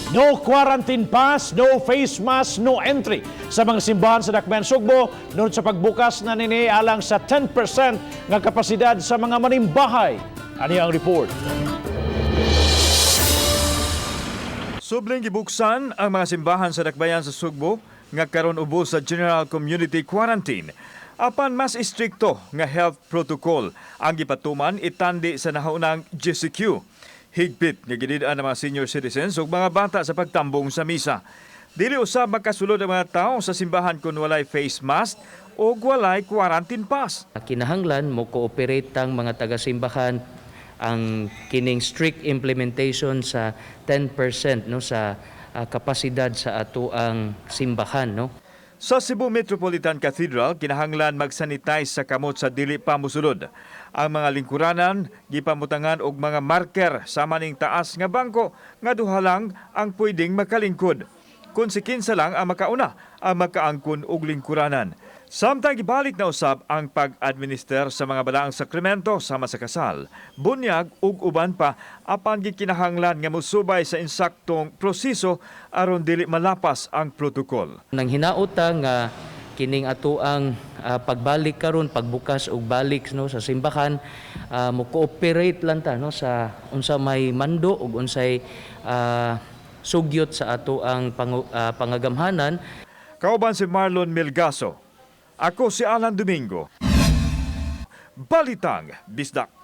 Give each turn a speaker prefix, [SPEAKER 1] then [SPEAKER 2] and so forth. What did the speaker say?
[SPEAKER 1] No quarantine pass, no face mask, no entry sa mga simbahan sa Dakbayan Sugbo nunod sa pagbukas na nini alang sa 10% nga kapasidad sa mga manimbahay. Ani ang report.
[SPEAKER 2] Subling gibuksan ang mga simbahan sa Dakbayan sa Sugbo nga karon ubos sa General Community Quarantine. Apan mas istrikto nga health protocol ang gipatuman itandi sa nahaunang GCQ. Higpit nga gidid-an ang mga senior citizens ug mga bata sa pagtambong sa misa. Dili usab makasulod ang mga tao sa simbahan kung walay face mask o walay quarantine pass.
[SPEAKER 3] Kinahanglan mo cooperate ang mga taga-simbahan ang kining strict implementation sa 10%, no, sa kapasidad sa ato ang simbahan, no.
[SPEAKER 2] Sa Cebu Metropolitan Cathedral, kinahanglan magsanitize sa kamot sa dili pa mosulod. Ang mga lingkuranan gipamutangan og mga marker sa maning taas nga bangko nga duha lang ang pwedeng makalingkod. Kung si kinsa lang ang makauna ang makaangkon og lingkuranan. Samtang gibalik na usab ang pag-administer sa mga balaang sakramento sama sa kasal, bunyag ug uban pa, apan gikinahanglan nga mosubay sa insaktong proseso aron dili malapas ang protokol.
[SPEAKER 3] Nang hinaot ta nga kining ato ang pagbalik karon, pagbukas og balik, no, sa simbahan, mo cooperate lang ta, no, sa unsa may mando ug unsay sugyot sa ato ang pangagamhanan.
[SPEAKER 2] Kauban si Marlon Milgaso. Ako si Alan Domingo. Balitang Bisdak.